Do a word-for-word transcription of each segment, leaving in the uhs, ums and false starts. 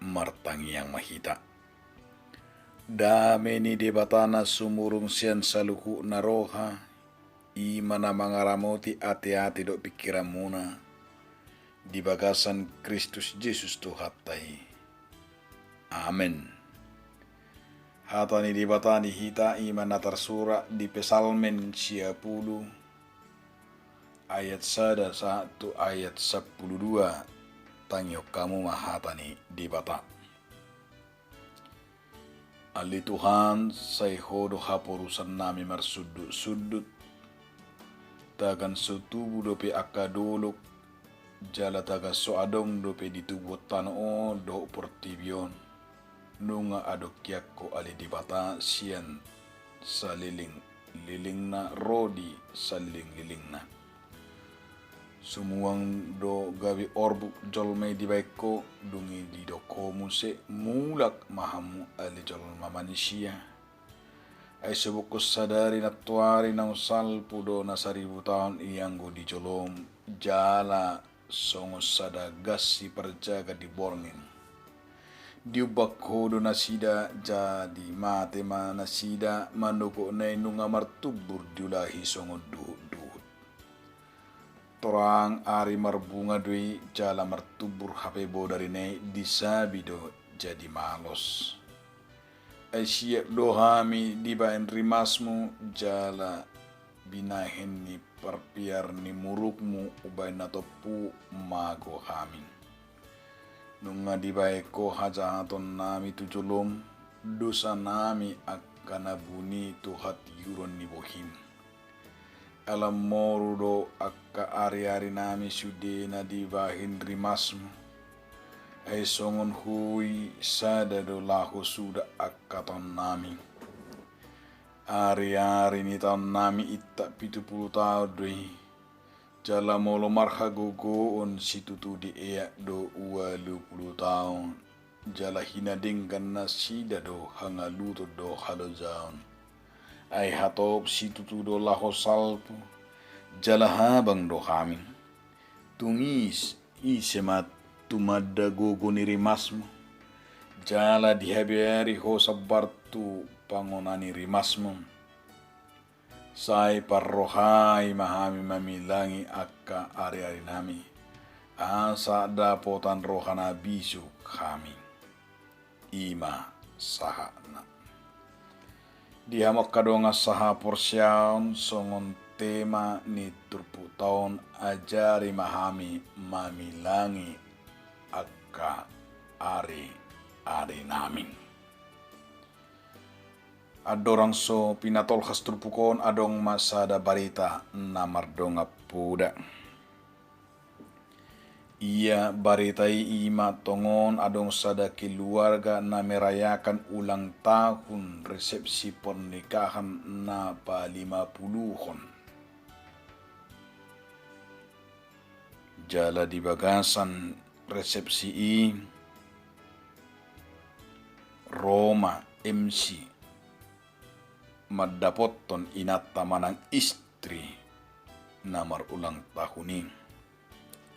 Martangiang ma hita. Dame ni Debata na sumurung sian saluhutna roha, i ma na mangaramoti ateate dohot pingkiranmuna di bagasan Kristus Jesus Tuhanta i. Amen. Hata ni Debata di hita i ma na tarsurat di Psalmen sia pulu, ayat sada sahat tu ayat sampulu dua. Tangihon hamu ma hata ni Debata. Ale Tuhan, sai Ho do haporusannami marsundutsundut. Tagan so tubu dope angka dolok, jala tagan so adong dope di tubuan tano on dohot portibi on, nunga adong hian Ho ale Debata sian salelenglelengna ro di salelenglelengna. Sumuang do gabe orbuk jolma i dibahen Ho, dung i didok Ho muse, mulak ma hamu ale jolma manisia. Ai so bungkon sadari nantoari naung salpu do na saribu taon i anggo di jolom, jala songon sada gansi parjaga di borngin. Diumbang Ho do nasida, jadi mate ma nasida manogot na i nunga martumbur diulahi songon duhutduhut. Torang ari marbunga do i jala martumbur hape bodarina i disabi do jadi malos. Ai siap do hami dibahen rimasmu jala binahen ni parpiar ni murukmu umbahen na tompu mago hami. Nunga dibahen Ho hajahatonnami tu jolom, dosanami angka na buni tu hatiuron ni bohim. Ala moru do angka ariarinami sude na dibahen rimasmu. Ai songon Ho i sada do laho suda angka taonnami. Ariari ni taonnami intak pitu pulu taon do i. Jala molo marhagogoon situtu dieak do ualu pulu taon. Jala hinadenggan nasida do hangaluton dohot halojaon. Ai hatop situtu do laho salpu, jala habang do hami. Tung ise ma tumanda gogo ni rimasmu, jala dihabiari Ho sambar tu pangona ni rimasmu. Sai parrohai ma hami mamilangi angka ariarinami, asa dapotan roha na bisuk hami. I ma sahatna. Di hamu angka dongan sahaporseaon, songon tema ni turpukta on, ajari ma hami mamilangi angka ariarinami. Andorang so pinatolhas turpuk on, adong ma sada barita na mardongan poda. Ia barita i i ma tongon adong sada keluarga na merayakan ulang tahun resepsi pernikahan na palima puluhon. Jala di bagasan resepsi i ro ma M C mandapothon inanta manang istri na marulang tahun i.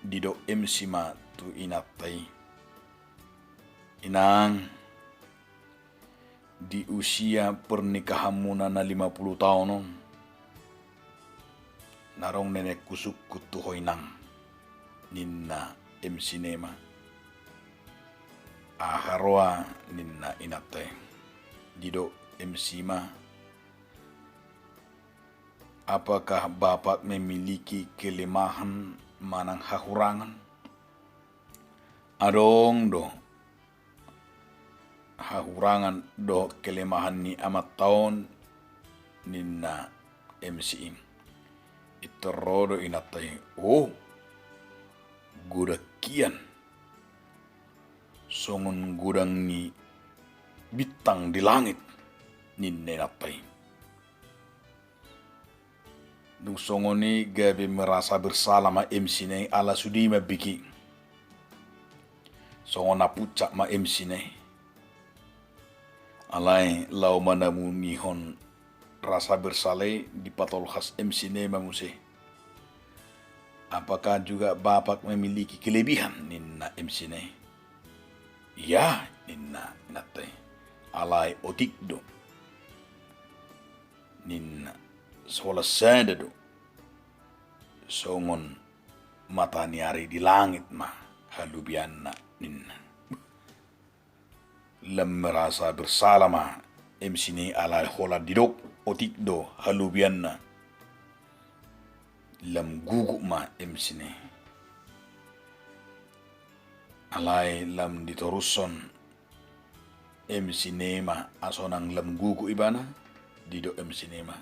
Didok M C ma tu inanta i, "Inang, di usia pernikahanmuna na lima puluh taon on, na adong nenek husungkun tu ho inang," ninna M C na i ma. "Aha roha?" ninna inanta i. Didok M C ma, "Apakah Bapak memiliki kelemahan manang hahurangan?" "Adong do hahurangan dohot kelemahan ni amanta on," ninna M C i. Pintor ro do inanta i, "Oh, godang hian, songon godang ni bintang di langit," ninna inanta i. Dung songon i gabe merasa bersalah ma M C na i ala sude mambege. Songon na puncak ma M C na i. Alai laho manamunihon rasa bersalah i, dipatolhas M C na i ma muse. "Apakah juga Bapak memiliki kelebihan?" ninna M C na i. Ia, ninna inanta i, alai otik do, ninna, holan sada do, songon mata ni ari di langit ma halobianna, ninna. Lam merasa bersalah ma M C Nei alai holan didok otik do halobianna. Lam guguk ma M C Nei. Alai lam ditorushon M C Nei ma, asa unang lam guguk ibana, didok M C Nei ma.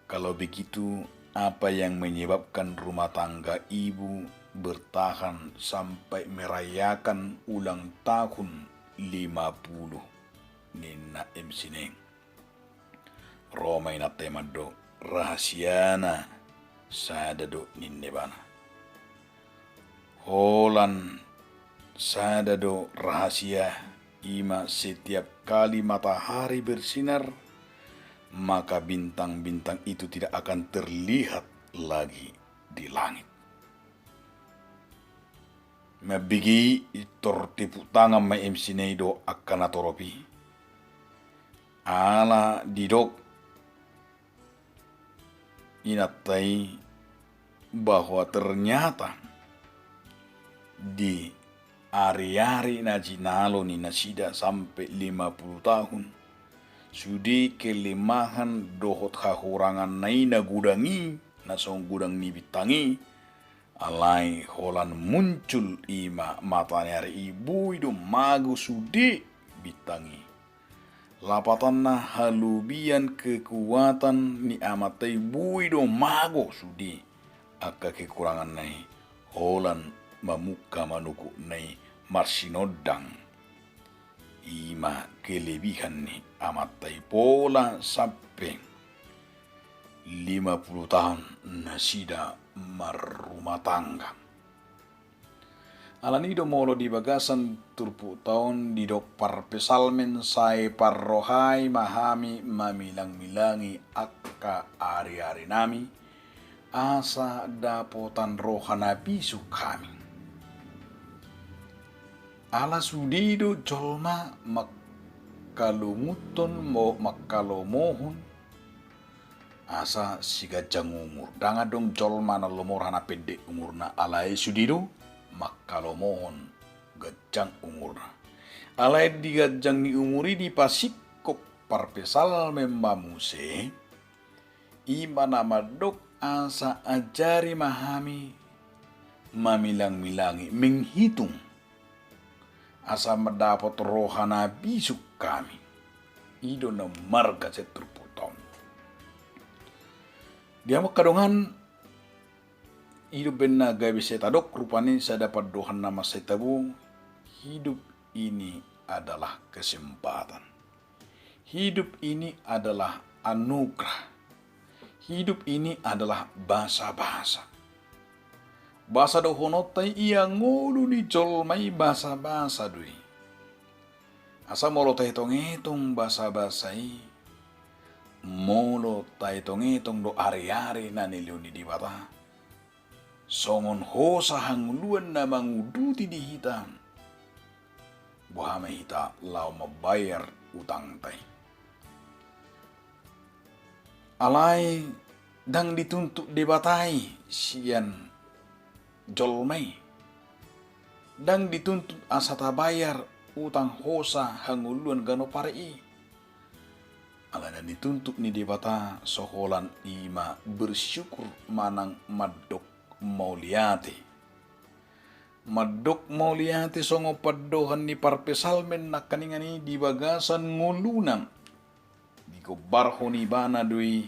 Kalau begitu, apa yang menyebabkan rumah tangga ibu bertahan sampai merayakan ulang tahun lima puluh? Ninna M C Nei. Ro ma inanta i mandok, rahasiana sada do, ninna ibana. Holan sada do rahasia, i ma setiap kali matahari bersinar, maka bintang-bintang itu tidak akan terlihat lagi di langit. Mambege i, tor tepuk tangan ma M C Nei dohot angka na torop i. Ala didok inanta i bahwa ternyata di ari-ari na jinalo ni nasida sampe lima puluh tahun, sude kelemahan dohot hahuranganna i na godang i, na songon godang ni bintang i, alai holan muncul i ma mata ni ari i, boi do mago sude bintang i. Lapatanna, halobian kekuatan ni amanta i, boi do mago sude angka kekuranganna i, holan mamungka manogotna i marsinondang. I ma kelebihan ni amanta i pola sampe lima puluh tahun nasida marrumah tangga. Alani i do molo di bagasan turpukta on didok parpsalmen, sai parrohai ma hami mamilang-milangi angka ari-arinami, asa dapotan roha na bisuk hami. Ala sude do jolma mangkalungunhon, mo-, mangkalomohon, asa siganjang umur. Ndang adong jolma na lomo roha na pendek umurna, alai sude do mangkalomohon ganjang umurna. Alai di ganjang ni umur i dipasingkop parpsalmen ma muse, i ma na mandok, asa ajari ma hami mamilang-milangi, menghitung, asa mandapot roha na bisuk hami. I do na marga sian turpukta on. Di hamu angka dongan, i do umbahen na gabe sai tadok rupani sada pandohan na mansai tabo, hidup ini adalah kesempatan. Hidup ini adalah anugerah. Hidup ini adalah basa-basa. Basa dohononta i, ia ngolu ni jolma i basa-basa do i. Asa molo taetong-etong basa-basa i, molo taetong-etong do ari-ari na nilehon ni Debata, songon hosa hangoluan na manguduti di hita, boha ma hita laho mambayar utangta i. Alai ndang dituntut Debata i sian jolma i. Ndang dituntut asa tabayar utang hosa hangoluan ganup ari i. Alai na dituntut ni Debata so holan i ma bersyukur manang mandok mauliate. Mandok mauliate songon pandohan ni parpsalmen nangkiningan i di bagasan ngoluna. Digombarhon ibana do i,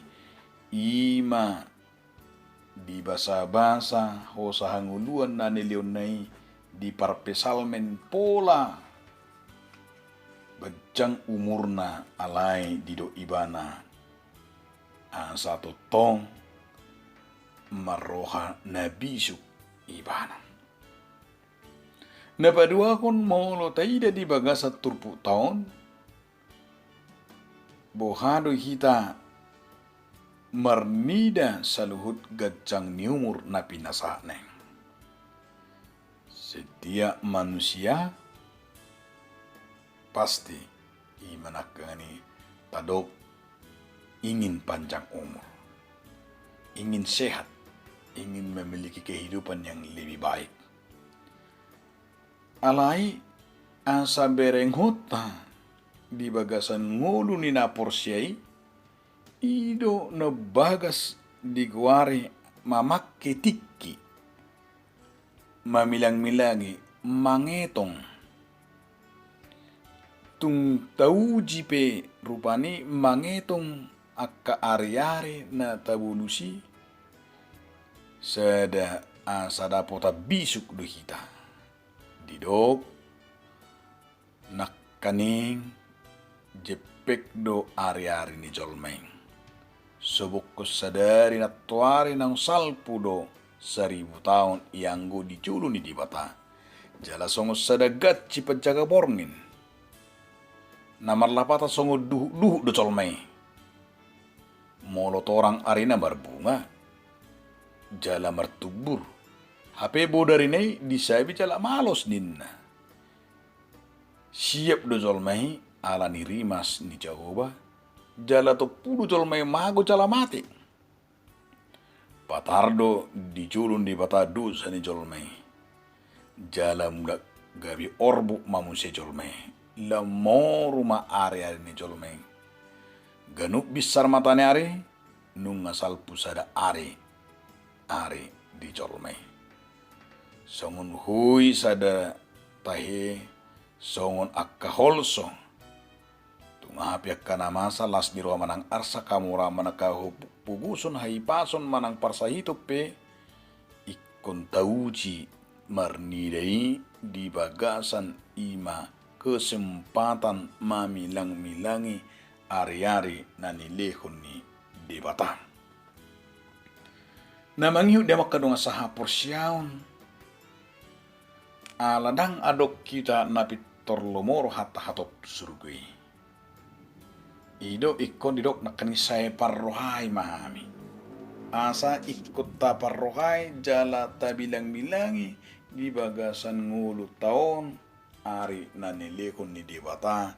i ma di basa-basa hosa hangoluan na nilehonna i di parpsalmen pola ganjang umurna, alai didok ibana asa tongtong marroha na bisuk ibana. Na paduahon, molo taida di bagasan turpukta on, boha do hita marnida saluhut ganjang ni umur na pinasahatna i. Setiap manusia pasti i ma nangkaningan i tadok ingin panjang umur, ingin sehat, ingin memiliki kehidupan yang lebih baik. Alai asa berengonta di bagasan ngolu ni na porsea i, i do na bagas digoari mamangke tingki, mamilang-milangi, mangetong. Tung tauji pe rupani mangetong angka ari-ari na tabolus i, sada asa dapotan bisuk do hita. Didok, nangkaning jempek do ari-ari ni jolma i. Sobokhon sadari nantoari naung salpu do saribu taon i anggo di jolo ni Debata. Jala songon sada gansi panjaga borngin. Na marlapatan songon duhut-duhut do jolma i. Molo torang arina marbunga, jala martumbur. Hape bodarina i disabi jala malos ninna. Siap do jolma i ala ni rimas ni Jahowa, jala tompu do jolma i mago jala mate. Patar do di jolo ni Debata dosa ni jolma i. Jala mula gabe orbuk ma muse jolma i. Lam moru ma ari-ari ni jolma i. Ganup binsar mataniari, nunga salpu sada ari, ari di jolma i. Songon hui sada tahe, songon angka holso. Tung aha pe angka na masa, las ni roha manang arsak, hamoraon manang hapogoson, hahipason manang parsahiton pe, ingkon tauji marnida i di bagasan i ma kesempatan mamilang-milangi ari-ari na nilehon ni Debata. Na mangihut di hamu angka dongan sahaporseaon, ala ndang adong hita na pintor lomo rohanta hatop tu surgo i. I do ingkon didok nangkaning sai parrohai ma hami. Asa ingkon taparrohai jala tabilang-bilangi di bagasan ngolunta on ari na nilehon ni Debata,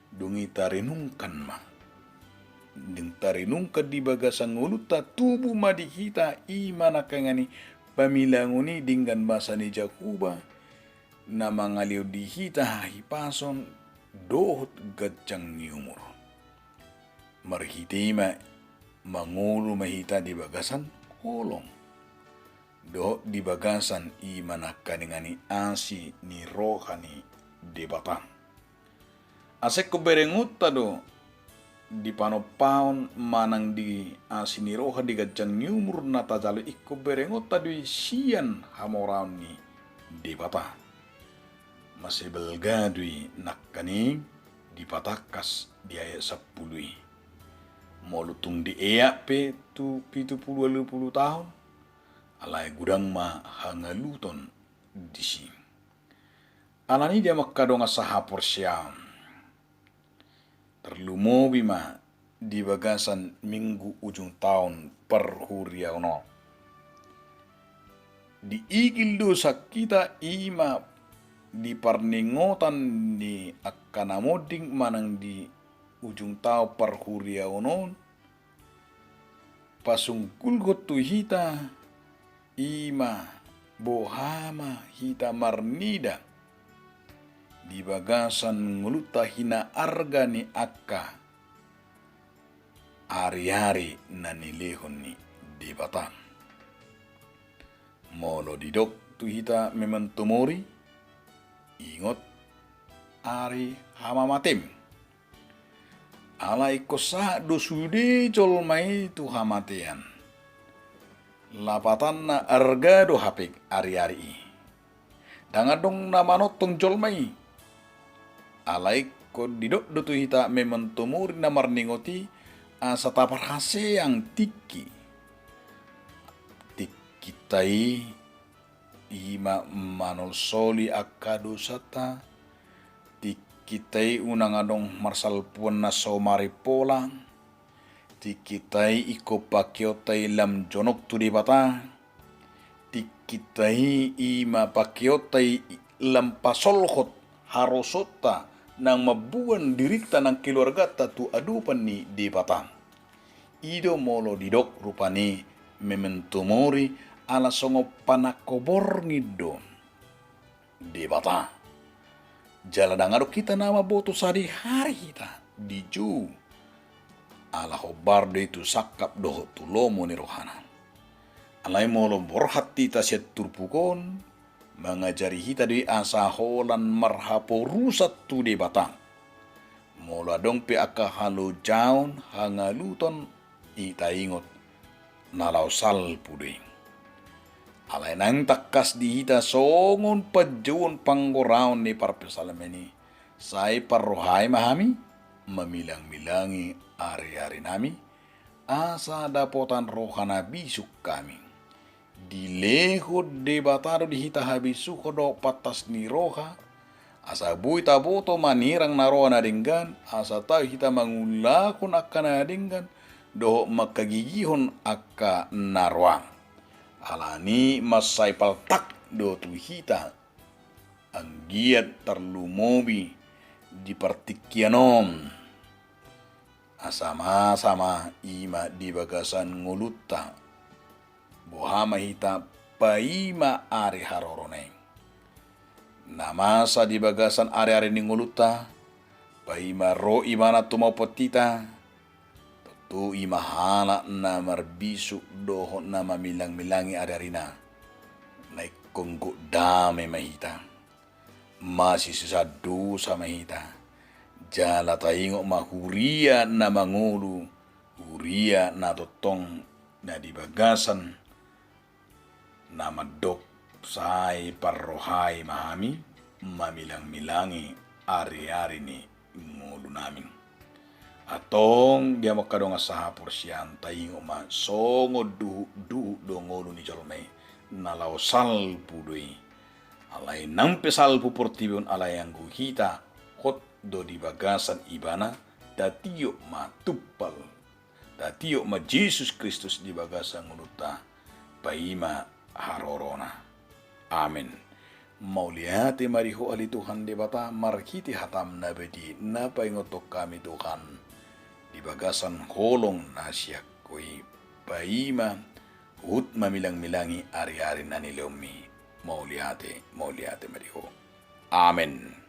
dung i tarenungkan ma. Dung tarenungkan di bagasan ngolunta, tubu ma di hita i ma nangkaningan i pamilangon i denggan basa ni Jahowa, na mangalehon di hita hahipason dohot ganjang ni umur. Marhite i ma mangolu ma hita di bagasan holong dohot di bagasan i ma nangkaningan i asi ni roha ni Debata. Asa ingkon berengonta do di panompaon manang di asi ni roha di ganjang ni umur na tajalo, ingkon berengonta do i sian hamoraon ni Debata. Mase balga do i nangkaning dipatangkas di ayat sampulu i. Molo tung dieak pe tu pitu pulu ualu pulu taon, alai godang ma hangaluton disi. Alani i di hamu angka dongan sahaporseaon, tarlumobi ma di bagasan minggu ujung taon parhuriaon on. Diigil do sian hita i ma di parningotan ni angka na monding manang di ujung taon parhuriaon on, pasungkulhon tu hita i ma boha ma hita marnida di bagasan ngolunta hinaarga ni angka ariari na nilehon ni Debata. Molo didok tu hita memento mori, ingot ari hamamatem. Alai ingkon sahat do sude jolma i tu hamatean. Lapatanna arga do hape ariari i. Ndang adong na manongtong jolma i. Alai ingkon didok do tu hita memento mori na marningot i, asa taparhaseang tingki. Tingkinta i i ma manolsoli angka dosanta, tingkinta i unang adong marsalpuan na so marimpola, tingkinta i ingkon pakeonta i lam jonok tu Debata, tingkinta i i ma pakeonta i lam pasolhot harosonta nang mamboan dirinta nang keluarganta tu adopan ni Debata. I do molo didok rupani memento mori, ala songon panangko borngin do Debata. Jala ndang adong hita na mamboto sadihari hita dijou. Ala hombar do i tu sangkap dohot tu lomo ni rohana. Alai molo borhat hita sian turpuk on, mangajari hita do i asa holan marhaporusan tu Debata. Molo adong pe angka halojaon, hangaluton, i taingot na laho salpu do i. Alai naeng tangkas di hita songon panjouon panggoraon ni parpsalmen i, sai parrohai ma hami, mamilangmilangi ariarinami, asa dapotan roha na bisuk hami. Dilehon Debata do di hita habisuhon dohot pantas ni roha, asa boi taboto manirang na roa na denggan, asa tau hita mangulahon angka na denggan, dohot mangkagigihon angka na roa. Alani i mansai paltak do tu hita, anggiat tarlumobi di partingkian on. Asa masa ma i ma di bagasan ngolunta. Boha ma hita paima ari harorona i. Na masa di bagasan ariari ni ngolunta, paima ro Ibana tumopot hita, tontu i ma halak na marbisuk dohot na mamilangmilangi ariarina. Na ingkon gok dame ma hita. Masisisa dosa ma hita. Jala taingot ma huria na mangolu, huria na tongtong na di bagasan na mandok, sai parrohai ma hami, mamilangmilangi ariari ni ngolunami. Antong di hamu angka dongan sahaporseaon, taingot ma songon duhutduhut do ngolu ni jolma i na laho salpu do i. Alai nang pe salpu portibi on, alai anggo hita hot do di bagasan Ibana, tatiop ma tumpal. Tatiop ma Jesus Kristus di bagasan ngolunta, paima harorona. Amen. Mauliate ma di Ho ale Tuhan Debata, marhite hataM na badia na paingothon hami Tuhan, di bagasan holong na sian Ho i, paima huhut mamilangmilangi ariari na nilehonMi. Mauliate, mauliate ma di Ho. Amen.